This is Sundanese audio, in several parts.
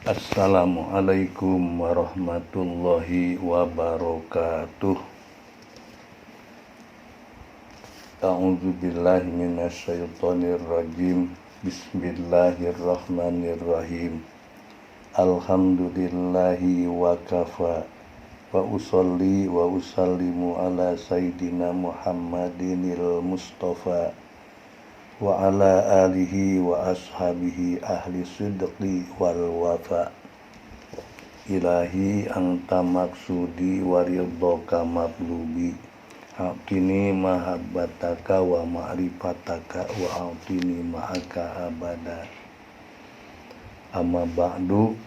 Assalamualaikum warahmatullahi wabarakatuh. A'udzu billahi minasyaitonir rajim. Bismillahirrahmanirrahim. Alhamdulillahi wa kafa wa usolli wa usallimu ala sayyidina Muhammadinil Mustafa wa ala alihi wa ashabihi ahli sidqi wal wafa. Ilahi anta maksudi wa ridhoka matlubi. A'tini mahabbataka wa ma'rifataka wa a'tini ma'aka abada. Amma ba'du.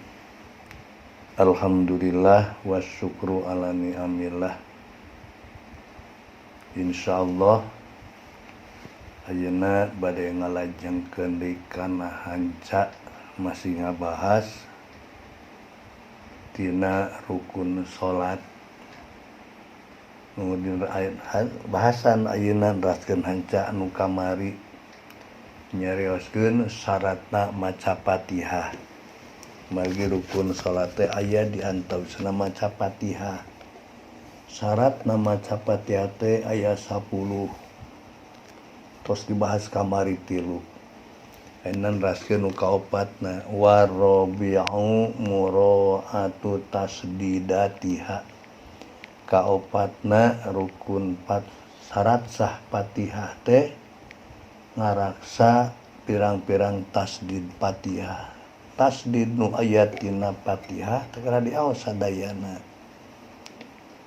Alhamdulillah wa syukru ala ni'amillah. Insyaallah ayeuna bade ngalajengkeun deui kana hanca masih ngabahas tina rukun salat. Nu bahasan ayeuna neraskeun hanca anu kamari nyarioskeun syaratna maca Fatihah. Margi rukun salat teh aya di antawisna maca Fatihah. Syaratna maca Fatihah teh aya 10. Tos dibahas kamari 3. Ayeuna neraskeun nu kaopatna warabi'u mura'atu tasdidatiha. Kaopatna rukun syarat sah Fatihah teh ngaraksa pirang-pirang tasdid Fatihah. Tasdid nu aya tina Fatihah teh kada diaos sadayana.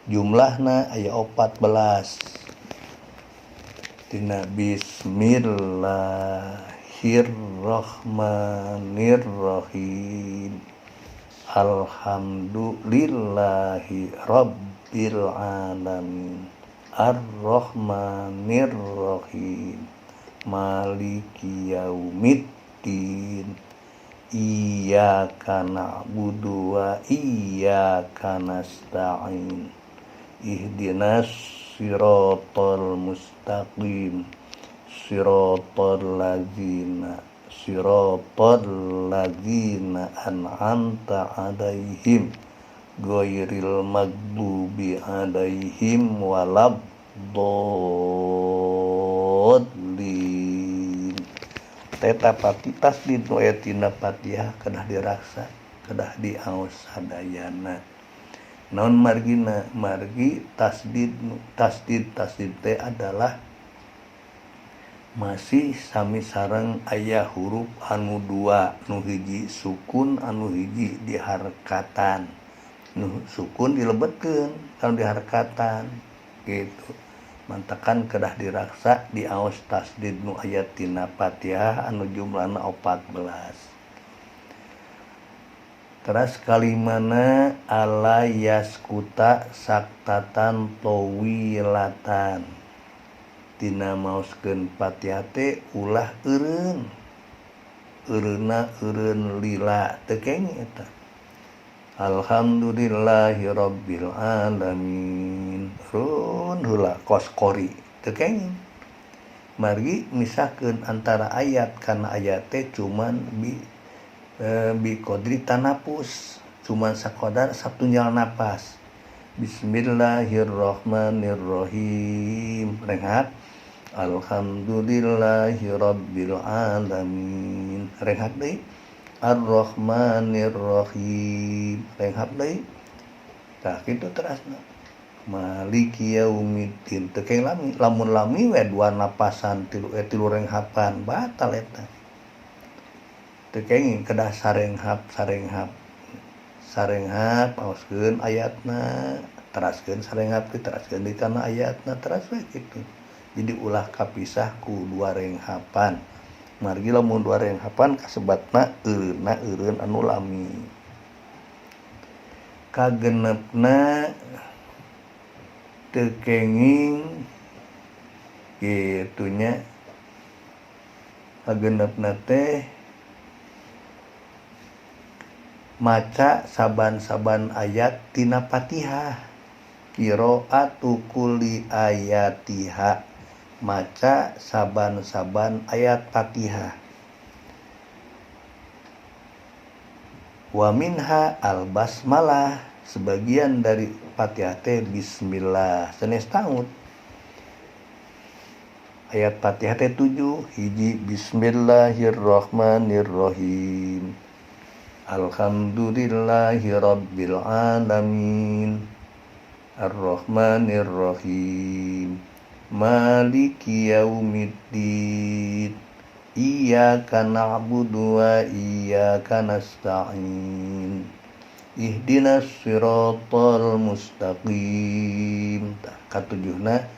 Jumlahna aya 14. Tina Bismillahirrahmanirrahim. Alhamdulillahi rabbil alamin. Arrahmanirrahim. Maliki yaumiddin. Iyyaka na'budu wa iyyaka nasta'in. Ihdinas siratal mustaqim. Siratal ladzina an'amta 'alaihim ghairil maghdubi 'alaihim waladdallin. Eta pati tasdid nu aya tina Fatihah kedah diraksa, kedah diaos sadayana. Naon margina? Margi tasdid tasdid teh adalah masih sami sareng aya huruf anu dua, nu hiji sukun anu hiji diharkatan. Nu sukun dilebetkeun anu diharkatan gitu. Mantakan kedah diraksa diaos tasdid nu aya tina Fatihah anu jumlahna 14. Teras kalimana ala yaskuta saktatan tawilatan. Tina maoskeun Fatihah teh ulah eureun. Eureunna eureun lila teu kenging eta. Alhamdulillahi rabbil alamin. Eureun heula kos kori teu kenging. Margi misahkeun antara ayat kana ayat teh cuman bi qadri tanapus, cuman sakodar satunjal napas. Bismillahirrahmanirrahim. Renghat. Alhamdulillahi rabbil alamin. Renghat deui. Arrahmanirrahim. Renghat deui. Tah kitu terasna. Maliki yaumiddin. Teu keng lami, lamun lami we dua napasan tilu renghapan batal eta. Teu kenging kedah sarenghap sarenghap. Sarenghap aoskeun ayatna, teraskeun sarenghap teh teraskeun di kana ayatna teras we kitu. Jadi ulah kapisah ku dua renghapan. Margi lamun dua renghapan kasebatna eureunna eureun anu lami. Kagenepna teu kenging kitu nya. Kagenepna teh maca saban-saban ayat tina Fatihah. Qiraatu kulli ayatiha. Maca saban-saban ayat Fatihah. Wa minha al basmalah, sebagian dari Fatihah teh bismillah sanes taut. Ayat Fatihah teh 7 hiji bismillahirrahmanirrahim. Alhamdulillahi rabbil alamin. Arrahmanirrahim. Maliki yaumiddin. Iyyaka na'budu wa iyyaka nasta'in. Ihdinas siratal mustaqim. Katujuhna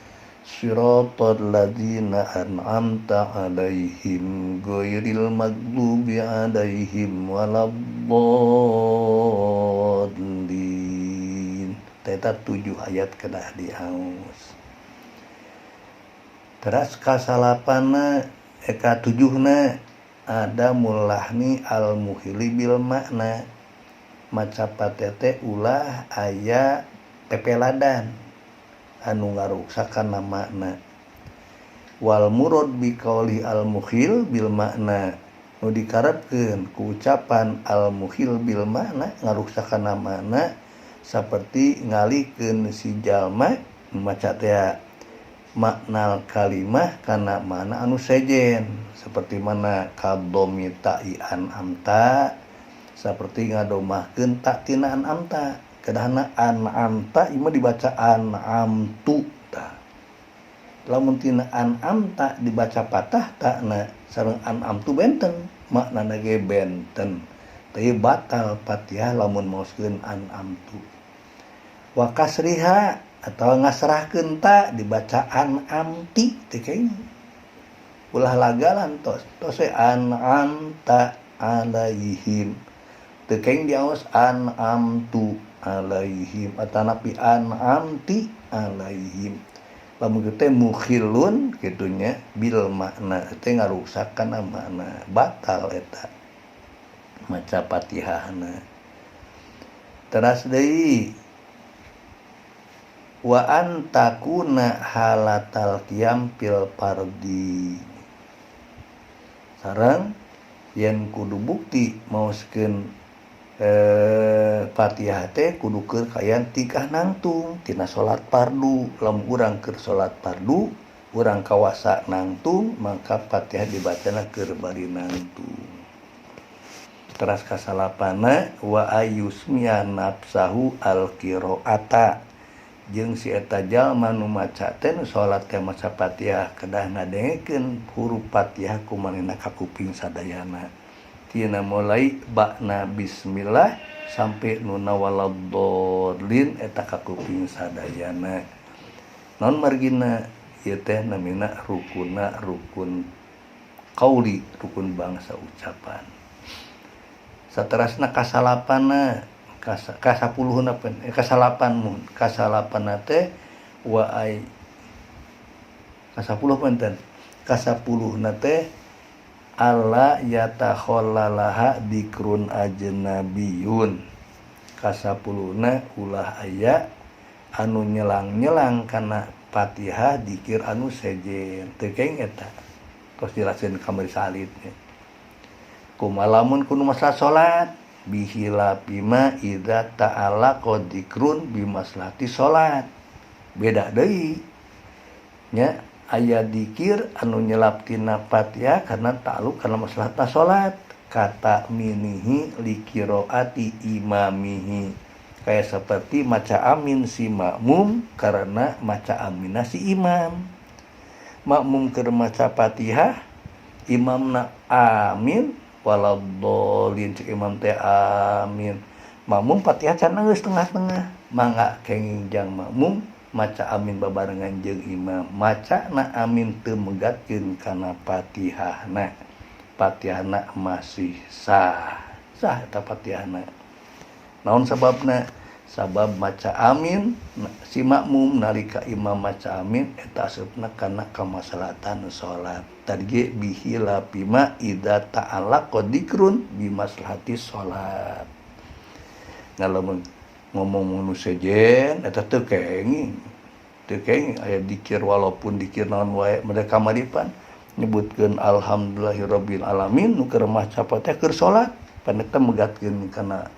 siratal ladzina an'amta 'alaihim ghairil maghdubi 'alaihim waladdallin. Eta 7 ayat kedah diaos. Teras kasalapana katujuhna ada mulahni al muhili bil makna. Maca Fatihah teh ulah aya pepeladan anu ngaruksak kana makna. Wal murad bi qauli al mukhil bil makna, nu dikarepkeun ku ucapan al mukhil bil makna ngaruksak kana makna saperti ngalikeun si jalma maca teh makna kalimah kana makna anu sejen, seperti mana kadomi ta'i an amta, seperti ngadomahkeun ta tina an amta. Kedahna an'amta ieu mah dibaca an'amtu tah. Lamun tina an'amta dibaca patah takna sareng an'amtu benten, maknana ge benten. Teu batal Fatihah lamun maoskeun an'amtu. Wa kasriha atau ngasrahkeun ta dibaca an'amti teh kayaknya. Ulah lagalan tos tos we an'amta alaihim. Teu kenging diaos an'amtu alaihim atanapi an'amti alaihim. Lamun kitu teh mukhilun kitunya bil makna teh ngaruksak kana makna, batal eta maca Fatihahna. Teras deui wa antakuna halatal qiyam fil fardi. Sareng yen kudu bukti maoskeun Fatihah teh kudu keur kaayaan tingkah nangtung tina salat fardu. Lamun urang keur salat fardu urang kawasa nangtung maka Fatihah dibacana keur bari nangtung. Teras kasalapana wa ayusmiya nafsahu alqiraata, jeung si eta jalma nu maca teh nu salat teh maca Fatihah kedah ngadengekeun huruf Fatihah ku manehna ka kuping sadayana. Tina mulai bakna bismillah sampai nuna waladdallin eta ka kuping sadayana. Naon margina ieu teh namina rukunna rukun qauli, rukun bangsa ucapan. Saterasna kasalapana kasapuluhna pen kasalapan mun kasalapanna teh wa ai kasapuluh penten kasapuluhna teh alla yatakhallalaha dikrun ajnabiyun. Kasapuluhna ulah aya anu nyelang-nyelang kana Fatihah dikir anu sejen. Teu keng eta tos jelasin kamari salitnya. Kumalamun kudu masalah salat bihila bima idza ta'alaqa dikrun bimaslahati salat. Beda deui nya, aya dikir anu nyelap tina Fatihah karena ta'alluq kana maslahata salat. Kata minihi liqiraati imamihi, kayak seperti maca amin si makmum karena maca aminna si imam. Makmum keur maca Fatihah imamna amin waladdallin, cek imam teh amin. Makmum Fatihah can geus tengah-tengah, mangga kenging jang makmum maca amin babarengan jeung imam. Maca na amin teu megatkeun kana Fatihahna, Fatihahna masih sah. Sah eta Fatihahna. Naon sababna? Sabab maca amin si makmum nalika imam maca amin eta asupna kana kamaslahatan salat. Tadi ge bihila bima idza ta'alaqa dikrun bimaslahati salat. Nah lamun ngomong nu sejen eta teu kenging. Teu kenging aya dikir walaupun dikir naon wae mereka kamaripan nyebutkeun alhamdulillahirabbil alamin nu keur maca Fatihah keur salat. Pan eta megatkeun kana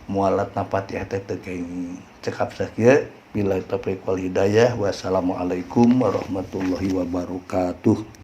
mualatna Fatihah teh teu kenging. Cekap sakieu, billahi taufiq wal hidayah, wassalamualaikum warahmatullahi wabarakatuh.